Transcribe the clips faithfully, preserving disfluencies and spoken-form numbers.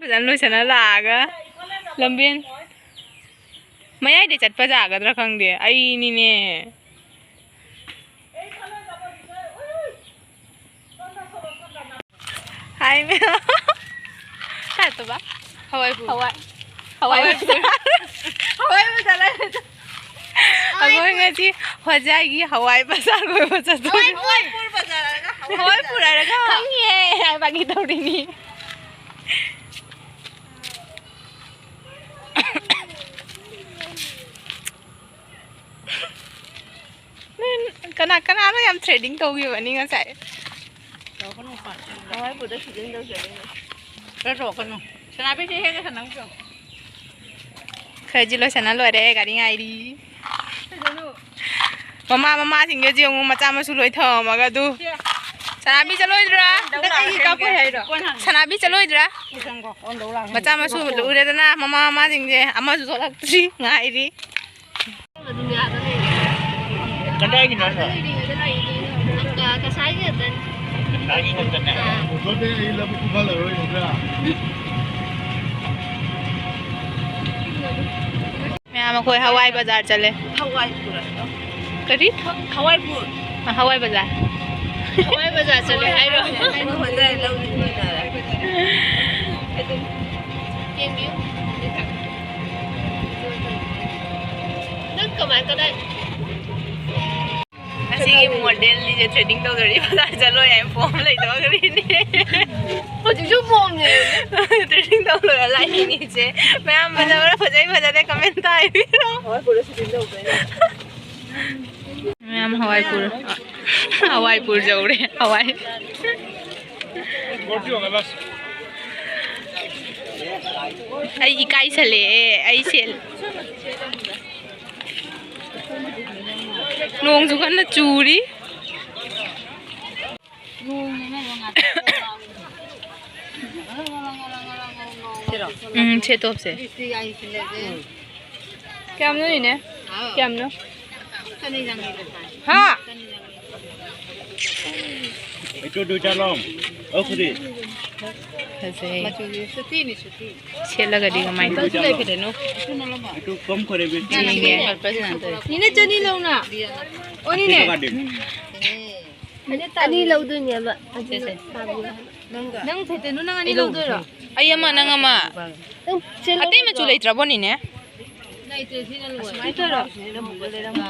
ꯐꯖꯅ ꯂꯣꯏꯁꯟꯅ ꯂꯥꯛꯑꯒ ꯂꯝꯕꯦꯟ ꯃꯌꯥꯏꯗ ꯆꯠꯄ ꯌꯥꯒꯗ꯭ꯔꯥ ꯈꯪꯗꯦ꯫ ꯑꯩꯅꯤꯅꯦ꯫ ꯍꯥꯏ ꯃꯦꯝ꯫ ꯀꯥꯏ ꯆꯠꯇꯣꯏꯕ? ꯍꯋꯥꯏ ꯄꯨꯔ꯫ ꯍꯋꯥꯏ꯫ ꯍꯋꯥꯏ ꯄꯨꯔ꯫ ꯍꯋꯥꯏ ꯄꯨꯔ ꯆꯠꯂꯦ꯫ ꯑꯩꯈꯣꯏ ꯉꯁꯤ ꯍꯣꯖꯥꯏꯒꯤ ꯍꯋꯥꯏ ꯕꯖꯥꯔ ꯀꯣꯏꯕ ꯆꯠꯇꯣꯏꯅꯦ꯫ ꯍꯋꯥꯏ ꯄꯨꯔ ꯕꯖꯥꯔ ꯍꯥꯏꯔꯒ ꯍꯋꯥꯏ ꯍꯋꯥꯏ ꯕꯖꯥꯔ꯫ ꯄꯨꯔ ꯍꯥꯏꯔꯒ? ꯈꯪꯉꯤꯍꯦ꯫ ꯐꯥꯒꯤ ꯇꯧꯔꯤꯅꯤ꯫ ꯀꯅꯥ ꯀꯅꯥꯅꯣ ꯌꯥꯝ ꯊ꯭ꯔꯦꯗꯤꯡ ꯇꯧꯈꯤꯕꯅꯤ ꯉꯁꯥꯏ꯫ ꯇꯧꯔꯛꯀꯅꯨ, ꯄꯥ-, ꯍꯋꯥꯏ ꯄꯨꯗ ꯊ꯭ꯔꯦꯗꯤꯡ ꯇꯧꯖꯔꯤꯅꯦ꯫ ꯈꯔ ꯇꯧꯔꯛꯀꯅꯨ꯫ ꯁꯅꯥꯕꯤꯁꯦ ꯍꯦꯛꯒ ꯁꯥꯟꯅꯧꯆꯣ꯫ ꯈꯔꯁꯤ ꯂꯣꯏꯁꯟꯅ ꯂꯣꯏꯔꯦ, ꯒꯥꯔꯤ ꯉꯥꯏꯔꯤ꯫ ꯃꯃꯥ ꯃꯃꯥꯁꯤꯡꯒꯁꯦ ꯌꯦꯡꯉꯨ, ꯃꯆꯥ ꯃꯁꯨ ꯂꯣꯏ ꯊꯝꯃꯝꯃꯒ ꯑꯗꯨ꯫ ꯁꯅꯥꯕꯤ ꯆꯠꯂꯣꯏꯗ꯭ꯔꯥ? ꯅꯪ ꯑꯩꯒꯤ ꯀꯥꯞꯄꯣꯏ ꯍꯥꯏꯔꯣ? ꯁꯅꯥꯕꯤ ꯆꯠꯂꯣꯏꯗ꯭ꯔꯥ? ꯃꯆꯥ ꯃꯁꯨ ꯎꯔꯦꯗꯅ, ꯃꯃꯥ ꯃꯃꯥꯁꯤꯡꯁꯦ ꯑꯃꯁꯨ ꯊꯣꯛꯂꯛꯇ꯭ꯔꯤ, ꯉꯥꯏꯔꯤ꯫ ꯀꯗꯥꯏꯒꯤꯅꯣ ꯍꯥꯏꯁꯦ? ꯀ-, ꯀꯁꯥꯏꯒꯤ ꯈꯛꯇꯅꯤ꯫ ꯀꯁꯥꯏꯒꯤ ꯈꯛꯇꯅꯦ? ꯑꯥ꯫ ꯍꯧꯖꯤꯛꯇꯤ ꯑꯩ ꯂꯧꯕꯨꯛ ꯀꯨꯝꯍꯜꯂꯔꯣꯏ, ꯅꯠꯇ꯭ꯔꯥ? ꯃꯌꯥꯝ ꯑꯩꯈꯣꯏ ꯍꯋꯥꯏ ꯕꯖꯥꯔ ꯆꯠꯂꯦ꯫ ꯍꯋꯥꯏ ꯄꯨꯔꯛꯑꯣ꯫ ꯀꯔꯤ? ꯍꯋꯥꯏ ꯄꯨꯔ-, ꯑ, ꯍꯋꯥꯏ ꯕꯖꯥꯔ꯫ ꯍꯋꯥꯏ ꯕꯖꯥꯔ ꯆꯠꯂꯦ ꯍꯥꯏꯔꯣ? ꯍꯋꯥꯏ ꯕꯖꯥꯔ ꯂꯧꯗꯣꯏꯅꯤ ꯍꯥꯏꯔꯦ꯫ ꯌꯦꯡꯕꯤꯌꯨ꯫ ꯅꯪ ꯀꯃꯥꯏ ꯀꯗꯥꯏ? ꯑꯁꯤꯒꯤ ꯃꯣꯗꯦꯜꯅꯤꯁꯦ ꯊ꯭ꯔꯦꯗꯤꯡ ꯇꯧꯗ꯭ꯔꯗꯤ ꯕꯖꯥꯔ ꯆꯠꯂꯣꯏ ꯍꯥꯏ, ꯐꯣꯝ ꯂꯩꯇꯕ ꯒꯥꯔꯤꯅꯤ꯫ ꯍꯧꯖꯤꯛꯁꯨ ꯐꯣꯝꯅꯦ꯫ ꯊ꯭ꯔꯦꯗꯤꯡ ꯇꯧꯔꯒ ꯂꯥꯛꯏꯅꯤꯁꯦ꯫ ꯃꯌꯥꯝ ꯐꯖꯕ꯭ꯔꯥ, ꯐꯖꯩ ꯐꯖꯗꯦ ꯀꯃꯦꯟꯇ ꯍꯥꯏꯕꯤꯔꯣ꯫ ꯃꯌꯥꯝ ꯍꯋꯥꯏ ꯄꯨꯔ-, ꯍꯋꯥꯏ ꯄꯨꯔꯖꯧꯔꯦ, ꯍꯋꯥꯏ꯫ ꯑꯩ ꯏꯀꯥꯏꯁꯜꯂꯛꯑꯦ, ꯑꯩ ꯁꯦꯜ-, ꯅꯣꯡꯁꯨ ꯀꯟꯅ ꯆꯨꯔꯤ꯫ ꯎꯝ, ꯁꯦ ꯇꯣꯞꯁꯦ꯫ ꯀꯌꯥꯝꯅꯣ ꯏꯅꯦ? ꯀꯌꯥꯝꯅꯣ? ꯍꯥ? এইটো দুইটা ল'ম। অ, খুৰী। ꯐꯖꯩ꯫ ꯃꯆꯨꯁꯦ ꯁꯨꯇꯤꯅꯤ, ꯁꯨꯇꯤ꯫ ꯁꯦꯠꯂꯒꯗꯤ ꯀꯃꯥꯏꯅ ꯇꯧ? ꯂꯩꯕꯗꯅꯣ? এইটো কম কৰিবি। ꯌꯦꯡꯒꯦ꯫ ꯅꯤꯅꯦ, ꯆꯅꯤ ꯂꯧꯅ꯫ ꯑꯣ, ꯅꯤꯅꯦ꯫ ꯑꯅꯤ ꯂꯧꯗꯣꯏꯅꯦꯕ꯫ ꯅꯪ ꯐꯦꯇꯦꯅꯨ, ꯅꯪ ꯑꯅꯤ ꯂꯧꯗꯣꯏꯔꯣ? ꯑꯩ ꯑꯃ, ꯅꯪ ꯑꯃ꯫ ꯑꯇꯩ ꯃꯆꯨ ꯂꯩꯇ꯭ꯔꯕꯣ, ꯅꯤꯅꯦ? ꯂꯩꯇ꯭ꯔꯦ, ꯁꯤꯅ ꯂꯣꯏꯔꯦ꯫ ꯁꯨꯃꯥꯏꯅ ꯇꯧꯔꯣ꯫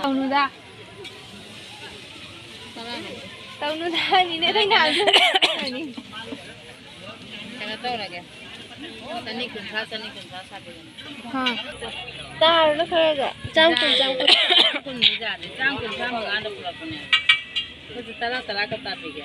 ꯇꯧꯅꯨꯗ꯫ ꯇꯧꯅꯨꯗ, ꯅꯤꯅꯦ, ꯑꯩꯈꯣꯏ ꯅꯍꯥꯟꯁꯨ ꯀꯩꯅꯣ ꯇꯧꯔꯒꯦ꯫ ꯆꯅꯤ ꯀꯨꯟꯊ꯭ꯔꯥ, ꯆꯅꯤ ꯀꯨꯟꯊ꯭ꯔꯥ ꯁꯥꯕꯤꯔꯒꯦ꯫ ꯍꯥ꯫ ꯇꯥꯔꯣꯅ ꯈꯔꯒ꯫ ꯆꯥꯝ ꯀꯨꯟ, ꯆꯥꯝ ꯀꯨꯟ꯫ ꯀꯨꯟꯅꯤ ꯌꯥꯗꯦ꯫ ꯆꯥꯝ ꯀꯨꯟꯊ꯭ꯔꯥ ꯃꯉꯥꯗ ꯄꯨꯔꯛꯄꯅꯦ꯫ ꯑꯩꯈꯣꯏꯁꯨ ꯇꯔꯥ, ꯇꯔꯥ ꯈꯛ ꯇꯥꯕꯤꯒꯦ꯫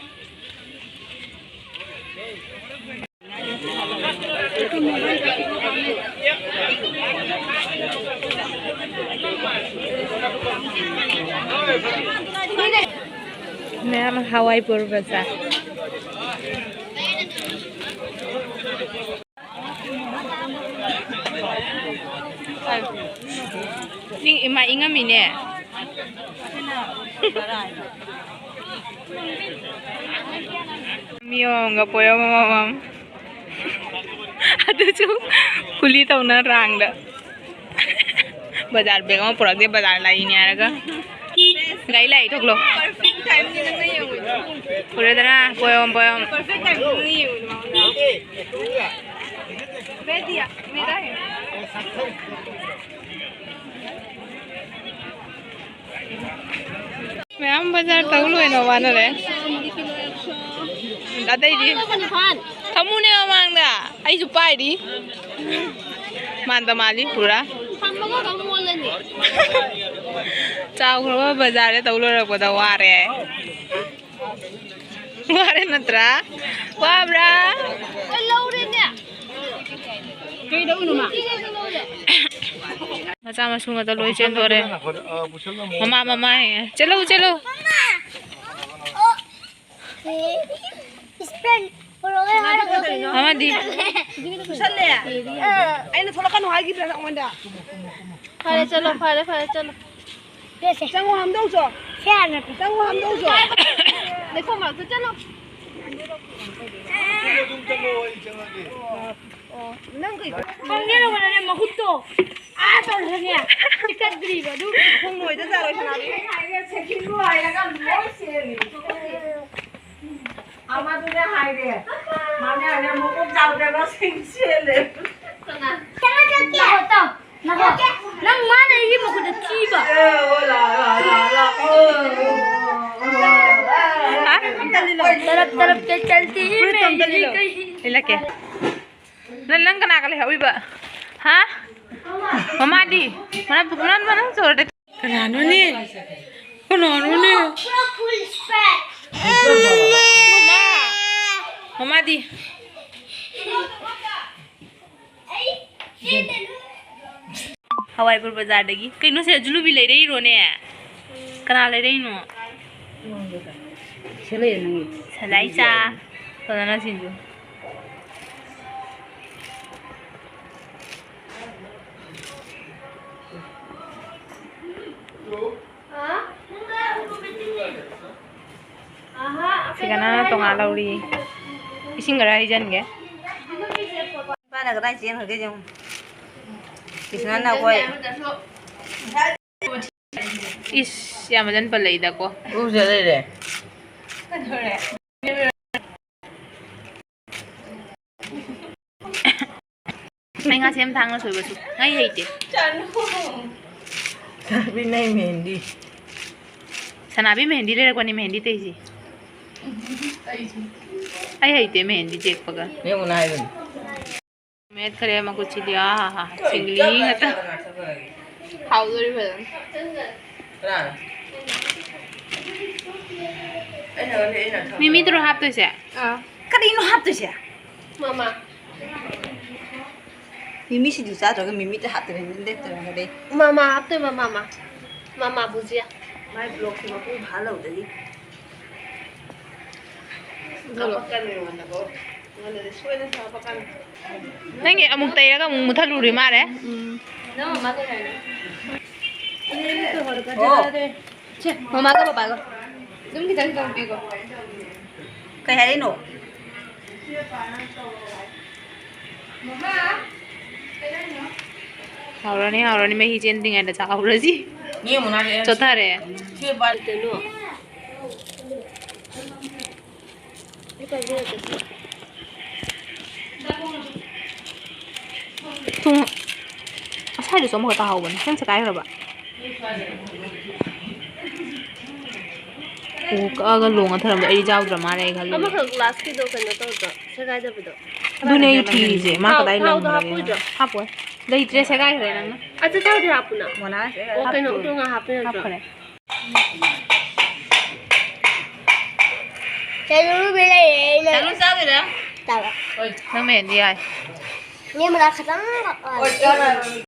ꯃꯌꯥꯝ ꯍꯋꯥꯏ ꯄꯨꯔ ꯕꯖꯥꯔ꯫ ꯏꯪ-, ꯏꯃꯥ ꯏꯪꯉꯝꯃꯤꯅꯦ꯫ ꯃꯤꯌꯣꯡꯒ ꯄꯣꯌꯣꯝ ꯑꯃꯃꯝ꯫ ꯑꯗꯨꯁꯨ ꯀꯨꯂꯤ ꯇꯧꯅ ꯔꯥꯡꯗ꯫ ꯕꯖꯥꯔ ꯕꯦꯒ ꯑꯃ ꯄꯨꯔꯛꯇꯦ, ꯕꯖꯥꯔ ꯂꯥꯛꯏꯅꯦ ꯍꯥꯏꯔꯒ꯫ ꯒꯥꯔꯤ ꯂꯥꯛꯏ, ꯊꯣꯛꯂꯣ꯫ Perfect timing ꯅꯪꯅ ꯌꯦꯡꯉꯨꯗꯣ꯫ ꯄꯨꯔꯦꯗꯅ, ꯄꯣꯌꯣꯝ, ꯄꯣꯌꯣꯝ꯫ Perfect timing ꯅꯪꯅ ꯌꯦꯡꯉꯨꯗꯣ꯫ ꯃꯦꯗꯤꯌꯥ, ꯃꯦꯗꯥ ꯍꯦ꯫ ꯃꯌꯥꯝ ꯕꯖꯥꯔ ꯇꯧ ꯂꯣꯏꯅ ꯋꯥꯅꯔꯦ꯫ ꯑꯇꯩꯗꯤ ꯊꯝꯃꯨꯅꯦ ꯃꯃꯥꯡꯗ, ꯑꯩꯁꯨ ꯄꯥꯏꯔꯤ꯫ ꯃꯥꯟꯗ ꯃꯥꯜꯂꯤ ꯄꯨꯔꯥ꯫ ꯆꯥꯎꯈ꯭ꯔꯕ ꯕꯖꯥꯔꯗ ꯇꯧ ꯂꯣꯏꯔꯛꯄꯗ ꯋꯥꯔꯦ꯫ ꯋꯥꯔꯦ ꯅꯠꯇ꯭ꯔꯥ? ꯋꯥꯕ꯭ꯔꯥ? ꯂꯧꯔꯦꯅꯦ꯫ ꯃꯆꯥ ꯃꯁꯨ ꯉꯥꯛꯇ ꯂꯣꯏ ꯆꯦꯟꯗꯣꯔꯦ꯫ ꯃꯃꯥ, ꯃꯃꯥ ꯍꯦ꯫ ꯆꯠꯂꯨ, ꯆꯠꯂꯨ꯫ ꯃꯃꯥꯗꯤ꯫ ꯑꯩꯅ ꯊꯣꯛꯂꯛꯀꯅꯨ ꯍꯥꯏꯈꯤꯕ꯭ꯔꯥ ꯅꯉꯣꯟꯗ? ꯐꯔꯦ, ꯆꯠꯂꯣ, ꯐꯔꯦ, ꯐꯔꯦ, ꯆꯠꯂꯣ꯫ ꯆꯪꯉꯣ, ꯍꯥꯝꯗꯧ ꯆꯣ꯫ ꯆꯪꯉꯣ, ꯍꯥꯝꯗꯧ ꯆꯣ꯫ ꯂꯩꯈꯣꯝ ꯃꯔꯛꯇ ꯆꯠꯂꯣ꯫ ꯅꯪ ꯀꯩ ꯈꯪꯗꯦ ꯇꯧꯕꯅꯅꯦ, ꯃꯍꯨꯠꯇꯣ ꯑꯥ ꯇꯧꯔꯒꯅꯦ ꯆꯤꯛꯀꯠꯇ꯭ꯔꯤꯕ ꯑꯗꯨ꯫ ꯈꯣꯡꯂꯣꯏꯗ ꯆꯥꯔꯣꯏ ꯁꯅꯥꯗꯤ꯫ ꯑꯃꯗꯨꯅ ꯍꯥꯏꯔꯦ, ꯃꯥꯅꯦ ꯍꯥꯏꯔꯦ, ꯃꯀꯣꯛ ꯆꯥꯎꯗ꯭ꯔꯒ ꯁꯤꯡ ꯆꯦꯜꯂꯦ꯫ ꯅꯪ ꯃꯥꯅ ꯑꯩꯒꯤ ꯃꯈꯨꯠꯇ ꯊꯤꯕ꯫ ꯇꯔꯞ ꯇꯔꯞ ꯆꯦ ꯆꯜꯇꯤ ꯍꯤ ꯃꯦ ꯍꯤ ꯀꯩ ꯍꯤ꯫ ꯏꯜꯂꯛꯀꯦ꯫ ꯅꯪ, ꯅꯪ ꯀꯅꯥꯒ ꯂꯩꯍꯧꯔꯤꯕ? ꯍꯥ? ꯃꯃꯥꯗꯤ? ꯃꯅꯥ, ꯃꯅꯥ, ꯃꯅꯥ ꯆꯣꯔꯗ꯫ ꯀꯅꯥꯅꯣꯅꯦ? ꯀꯅꯥꯅꯣꯅꯦ? ꯃꯃꯥ! ꯃꯃꯥꯗꯤ? ꯍꯋꯥꯏꯄꯨꯔ ꯕꯖꯥꯔꯗꯒꯤ꯫ ꯀꯩꯅꯣꯁꯦ, ꯖꯨꯂꯨꯕꯤ ꯂꯩꯔꯛꯏꯔꯣꯅꯦ? ꯀꯅꯥ ꯂꯩꯔꯛꯏꯅꯣ? ꯁꯤ ꯂꯩꯔꯦ ꯅꯪꯒꯤ꯫ ꯁꯂꯥꯏꯆꯥ꯫ ꯐꯖꯅ ꯁꯤꯟꯁꯨ꯫ ꯁꯤꯒꯅ ꯇꯣꯉꯥꯟ ꯂꯧꯔꯤ꯫ ꯏꯁꯤꯡ ꯈꯔ ꯍꯩꯖꯤꯟꯒꯦ꯫ ꯏꯄꯥꯅ ꯀꯗꯥꯏ ꯆꯦꯟꯈ꯭ꯔꯒꯦ ꯌꯦꯡꯉꯨ꯫ ꯀ꯭ꯔꯤꯁꯅꯅ ꯑꯩꯈꯣꯏ ꯏꯁ, ꯌꯥꯝ ꯐꯖꯅ ꯄꯜꯂꯛꯏꯗꯀꯣ꯫ ꯎꯖ ꯂꯩꯔꯦ꯫ ꯑꯩ ꯉꯥ ꯁꯦꯝ ꯊꯥꯡꯅ ꯁꯣꯏꯕꯁꯨ ꯑꯩ ꯍꯩꯇꯦ꯫ ꯆꯥꯕꯤ ꯅꯪ ꯃꯦꯍꯦꯟꯗꯤ꯫ ꯁꯅꯥꯕꯤ ꯃꯦꯍꯦꯟꯗꯤ ꯂꯩꯔꯛꯄꯅꯤ, ꯃꯦꯍꯦꯟꯗꯤ ꯇꯩꯁꯤ꯫ ꯑꯩ ꯍꯩꯇꯦ ꯃꯦꯍꯦꯟꯗꯤ ꯇꯦꯛꯄꯒ꯫ ꯃꯦꯠꯈ꯭ꯔꯦ ꯃꯈꯨꯠꯁꯤꯗꯤ꯫ ꯑꯥ ꯍꯥ ꯍꯥ, ꯁꯤꯡꯂꯤ ꯉꯥꯛꯇ꯫ ꯍꯥꯎꯗꯣꯔꯤ ꯐꯖꯅ꯫ ꯃꯤꯃꯤꯗꯨꯔꯣ ꯍꯥꯞꯇꯣꯏꯁꯦ? ꯑꯥ꯫ ꯀꯔꯤꯅꯣ ꯍꯥꯞꯇꯣꯏꯁꯦ? ꯃꯃꯥ꯫ ꯃꯤꯃꯤ ꯁꯤꯡꯖꯨ ꯆꯥꯗ꯭ꯔꯒ ꯃꯤꯃꯤꯗ ꯍꯥꯞꯇꯣꯏꯅꯦ, ꯂꯦꯞꯇꯣꯏꯅꯦ꯫ ꯃꯃꯥ ꯍꯥꯞꯇꯣꯏꯕ, ꯃꯃꯥ꯫ ꯃꯃꯥ ꯕꯨꯖꯤꯌꯥ꯫ ꯃꯥꯏ ꯕ꯭ꯂꯣꯛꯁꯦ ꯃꯄꯨꯡ ꯐꯥꯍꯜꯍꯧꯗꯗꯤ꯫ ꯀꯥꯄꯛꯀꯅꯤ ꯑꯩꯉꯣꯟꯗꯀꯣ꯫ ꯅꯪꯒꯤ ꯑꯃꯨꯛ ꯇꯩꯔꯒ ꯑꯃꯨꯛ ꯃꯨꯊꯠꯂꯨꯔꯤ ꯃꯥꯜꯂꯦ꯫ ꯎꯝ꯫ ꯅꯪ ꯃꯃꯥ ꯀꯩ ꯍꯥꯏꯅꯣ? ꯁꯦ, ꯃꯃꯥꯒ ꯄꯄꯥꯒ꯫ ꯑꯗꯨꯝ ꯈꯤꯇꯪ ꯈꯤꯇꯪ ꯄꯤꯀꯣ꯫ ꯀꯩ ꯍꯥꯏꯔꯛꯏꯅꯣ? ꯍꯥꯎꯔꯅꯤ, ꯍꯥꯎꯔꯅꯤ, ꯃꯍꯤ ꯆꯦꯟꯗ꯭ꯔꯤꯉꯩꯗ ꯆꯥꯍꯧꯔꯁꯤ꯫ ꯆꯣꯠꯊꯔꯦ꯫ ꯀꯩꯅꯣ? ꯊꯨꯝ ꯑꯁ꯭ꯋꯥꯏꯗꯁꯨ ꯑꯃꯈꯛ ꯇꯥꯍꯧꯕꯅꯤ꯫ ꯅꯪ ꯁꯦꯒꯥꯏꯈ꯭ꯔꯕ? ꯑꯣ, ꯀꯛꯑꯒ ꯂꯣꯡꯉ ꯊꯔꯝꯗꯣ ꯑꯩ ꯌꯥꯎꯗ꯭ꯔ ꯃꯥꯜꯂꯦ ꯑꯩ ꯈꯜꯂꯦ꯫ ꯑꯃꯈꯛ ꯒ꯭ꯂꯥꯁꯀꯤꯗꯣ ꯀꯩꯅꯣ ꯇꯧꯗ꯭ꯔꯣ? ꯁꯦꯒꯥꯏꯗꯕꯗꯣ? ꯑꯗꯨꯅꯦ ꯑꯩ ꯊꯤꯔꯤꯁꯦ꯫ ꯃꯥ ꯊꯥꯎ-, ꯀꯗꯥꯏ ꯊꯥꯎꯗꯣ ꯂꯪꯈ꯭ꯔꯒꯦ? ꯍꯥꯞꯄꯣꯏꯗ꯭ꯔꯣ? ꯍꯥꯞꯄꯣꯏ꯫ ꯂꯩꯇ꯭ꯔꯦ, ꯁꯦꯒꯥꯏꯈ꯭ꯔꯦ ꯅꯪꯅ꯫ ꯑꯆꯥꯊꯥꯎꯗꯤ ꯍꯥꯞꯄꯨꯅ꯫ ꯃꯣꯅꯥ ꯁꯦꯒꯥꯏ-, ꯑꯣ, ꯀꯩꯅꯣ, ꯍꯥꯞꯄꯣꯏ꯫ ꯎꯇꯣꯡ ꯉꯥ ꯍꯥꯞꯄ ꯅꯠꯇ꯭ꯔꯣ? ꯍꯥꯞꯈ꯭ꯔꯦ꯫ ꯆꯥꯂꯨ ꯆꯥꯗꯣꯏꯔꯥ? ꯆꯥꯕ꯫ ꯅꯪ ꯃꯦꯟꯗꯤ ꯌꯥꯏ꯫ ꯃꯤ ꯃꯅꯥ ꯈꯇꯪ꯫